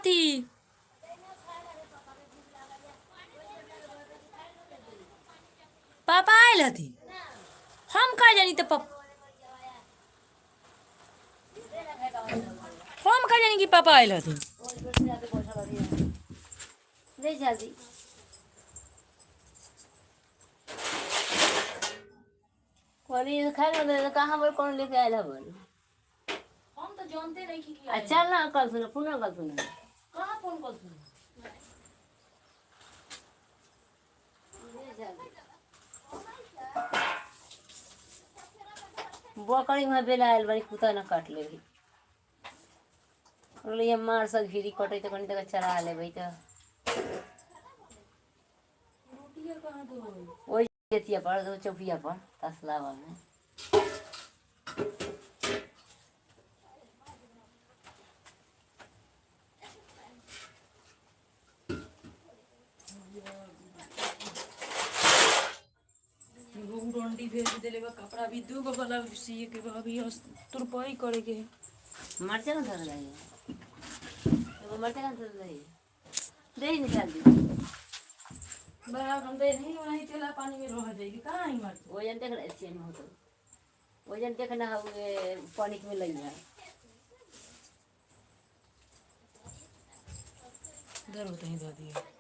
कथी पापा आयल हथिन। हम का जानी त पप हम का जानी कि पापा आयल हथिन। ले जल्दी। कहली खाए ना कहाँ पर कौन लेके आयल हवन। हम तो जानते नहीं कि आ चल ना कल सुना पुनः कल सुना। कहाँ फोन कर बकरी वहाँ बेला आयल बड़ी कुत्ता ना काट लेबी। बोले मार सब घिरी कटे तो कनी तक चरा लेबै तो। रोटियां कहाँ दो? ओहि अथिया पर चौकिया पर तसलावा में। एगो डंडी भेज देले बा, कपड़ा भी दू गो ब्लाउज सिए के बा अभी, और तुरपाई करे के है। मरचा ना धर रही एगो मरचा ना धर रही दे ही निकाल दी। बराबर हम दे नहीं वही तेला पानी में रह जाएगी कहाँ ही मर। वजन देख रहे चेन हो तो वजन देखना है पानी में लग जाए। इधर होता ही दे दिया।